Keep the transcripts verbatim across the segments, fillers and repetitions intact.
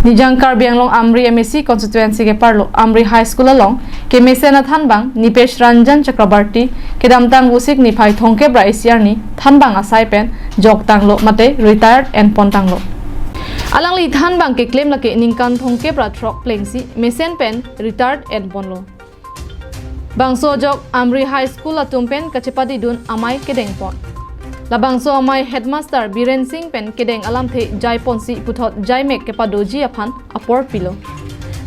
Nijang Karbi Anglong Amri M A C constituency keparlo Amri High School along kemesen athanbang Nipesh Ranjan Chakrabarti kedamtang Vosik niphai thomkep ra isi arni thanbang asai pen joktanglo mate retired enpontanglo. Alangli thanbang keklem lake ningkan thomkep ra throk plengsi mesen pen retired enponlo. Bangso ajok Amri High School atum pen kachepadidun amei kedengpon. Labangso amei headmaster Biren Singh pen kedeng alamthe jaiponsi puthot jaimek kepadoji aphan apor pilo.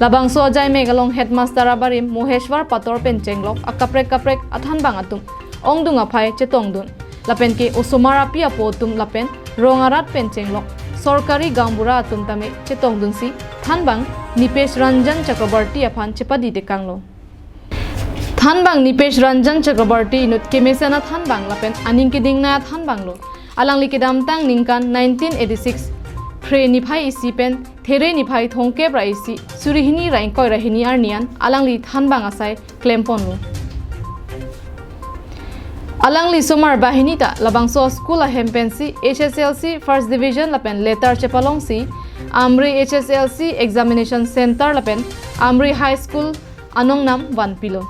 Labangso ajaimek along headmaster abarim Moheshwar Pator pen chenglok akaprek kaprek athanbang atum ongdung aphai chetongdun. Lapen ke osomar api apo atum lapen rong arat pen chenglok sorkari gaonbura atum tame chetongdunsi thanbang Nipesh Ranjan Chakrabarti aphan chepadi tekanglo. Thanbang Nipesh Ranjan Chakrabarti inut kemesen athanbang lapen aning kedingnei athanbanglo. Alangli kedamtang ningkan nineteen eighty-six Phre niphai isi pen There niphai thomkep ra isi suri hini ra ingkoi ra hini arni an alangli thanbang asai klemponlo. Alangli somar banghini ta labangso school ahem pensi H S L C first division lapen letter chepalongsi Amri H S L C examination center lapen Amri High School anongnam vanpilo.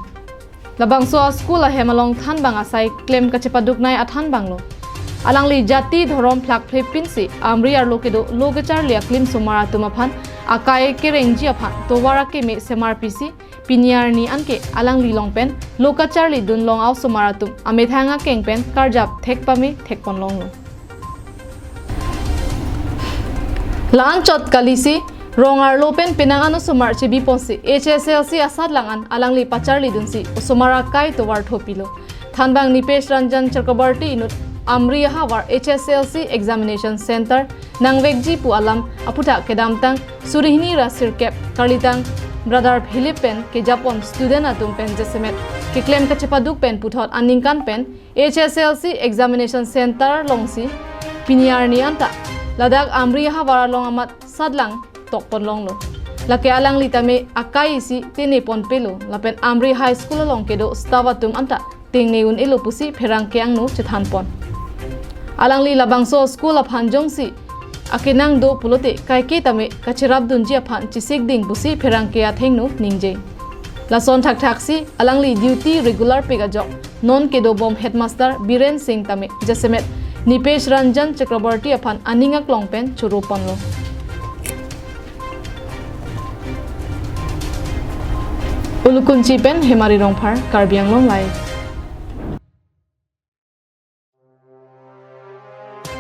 Labangso school ahem along thanbang asai klem kachepaduknei athanbanglo. Alangli jati dhorom phlak phlepinsi Amri arlo kedo lo kacharli aklim somar atum aphan akai kerengji aphan tovar akeme semar pisi pini arni anke alangli long pen lo kacharlidun long a-osomar atum amethang akeng pen karjap thek pame thekponlonglo. La-an chot kalisi rong arlo pen penang an osomar chebiponsi H S L C asatlang an alangli pacharlidunsi osomar akai tovar thopilo. Thanbang Nipesh Ranjan Chakrabarti inut Amri ahavar H S L C examination center nangvekji pu alam aphuthak kedamtang suri hini ra sirkep karlitang Brother Philip pen kejapon student atum pen jasemet keklem kachepaduk pen puthot aningkan pen H S L C examination center longsi pini arni anta ladak Amri ahavar along amat satlang tokponlonglo. Lake alangli tame akai isi teneponpelo lapen Amri High School along kedo staff atum anta tengne un-elo pusi pherangke angno chethanpon. Alangli labangso school aphan jongsi akenang do pulote kaike tame kacherapdunji aphan chesik ding pusi pherangke athengno ningje. Lason thakthaksi alangli duty regular pik ajok non kedobom headmaster Biren Singh tame jasemet Nipesh Ranjan Chakrabarti aphan aning aklong pen choroponlo. Ulukunchi pen Hemari Rongphar, Karbi Anglong Live.